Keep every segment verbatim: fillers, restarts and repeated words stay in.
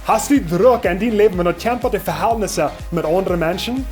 Hast du Druck en dien Läwen, wan daut kjemt bie de Vehältnisse met aundre Menschen?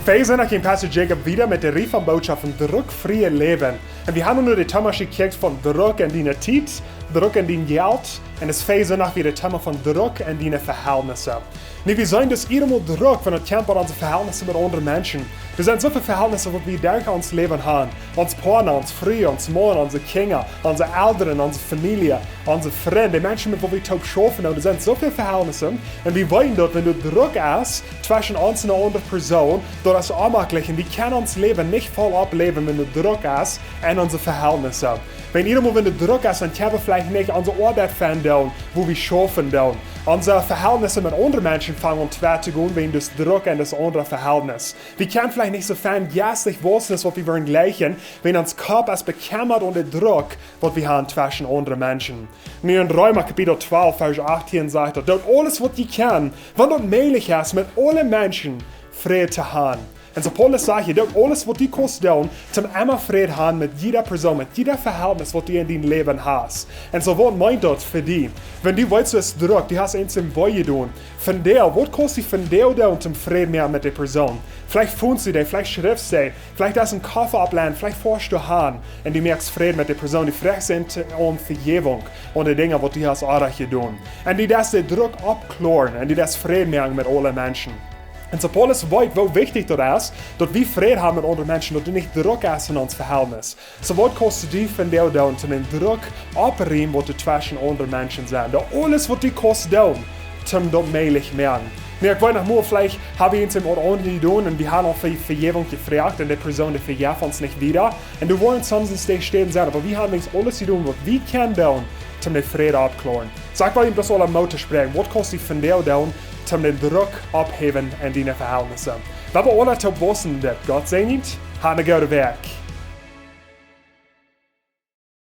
Wie sent noch en Pastor Jacob wieda met de Rieej von Bootschoften von Druck frie Läwen. Un wie haben nu de Thema jekjikjt von Druck en diene Tiet, Druck en dien Jelt, un es wie sent noch wieda de Thema von Druck en diene Vehältnisse. Nu, wie seenen daut emma Druck, wan daut kjemt bie onse Vehältnisse met aundre Menschen. Doa sent soo väl Vehältnisse, waut wie derch ons Läwen haben. Ons Partner, ons Fru, ons Maun, onse Kjinja, onse Elren, onse Famielje, onse Frind, de Menschen, met waut wie toop schaufen. Doa sent soo väl Vehältnisse. Un wie weeten daut, wan doa Druck es tweschen ons un eene aundre Persoon, daut es onjemaklich. Un wie kjennen ons Läwen nich voll oppläwen, wan doa Druck es en onse Vehältnisse. Wan emol, wan doa Druck es, dan kjenn wie veleicht nich onse Oabeit finjen doonen, wua wie schaufen doonen. Onse Vehältnisse met aundre Menschen fangen aun twei to gonen, wäajen daut Druck en daut aundre Vehältnis. Wie kjennen veleicht nich soo fein jeistlich wausen aus waut wie wudden jleichen, wan ons Kopp es bekjemmat aun dän Druck, waut wie haben tweschen aundre Menschen. Nu en Reema Kapitel twalf, Varsch achtieen sajcht daut: Doot aules, waut jie kjennen, wan daut mäajlich es, met aule Menschen Fräd to haben. Un soo Paulus sajcht hia: Doot aules, waut du kaust doonen, toom emma Fräd haben met jieda Persoon, met jieda Vehältnis, waut du en dien Läwen hast. Un soo, waut meent daut fa die? Wan du weetst, du hast Druck, du hast eent sien wee jedonen, vondoag, waut kaust du vondoag doonen, toom Fräd moaken met de Persoon? Veleicht foonst du dee, veleicht schriftst du dee, veleicht es een Koffe oppläajen, veleicht foascht du han un du moakst Fräd met de Persoon, du froagst am om Vejäwunk aun de Dinja, waut du hast orrajcht jedonen. Un du deist dän Druck oppkloaren un du deist Fräd moaken met aule Menschen. Un soo Paulus weet, woo wichtich daut es, daut wie Fräd haben met aundre Menschen, daut doa nich Druck es en ons Vehältnis. Soo, waut kaust du vondoag doonen, toom dän Druck oppriemen, waut doa tweschen aundre Menschen sent? Doot aules, waut du kaust doonen, toom daut mäajlich moaken. Nu, ekj weet noch mol, veleicht hab wie eent sien waut aunjedonen un wie haben aul Ve-, Vejäwunk jefroacht un de Persoon, dee vejeft ons nich wada. Un doa woaren soms dee Städen sennen, oba wie haben nich aules jedonen, waut wie kjennen doonen, toom dän Fräd oppkloaren. Saj, ekj well junt bloos aule Moot toospräakjen. Waut kaust du vondoag doonen, toom dän Druck opphäwen en diene Vehältnisse? Wie haben aule to wausen dit. Gott säajen junt, hab eene goode Wäakj.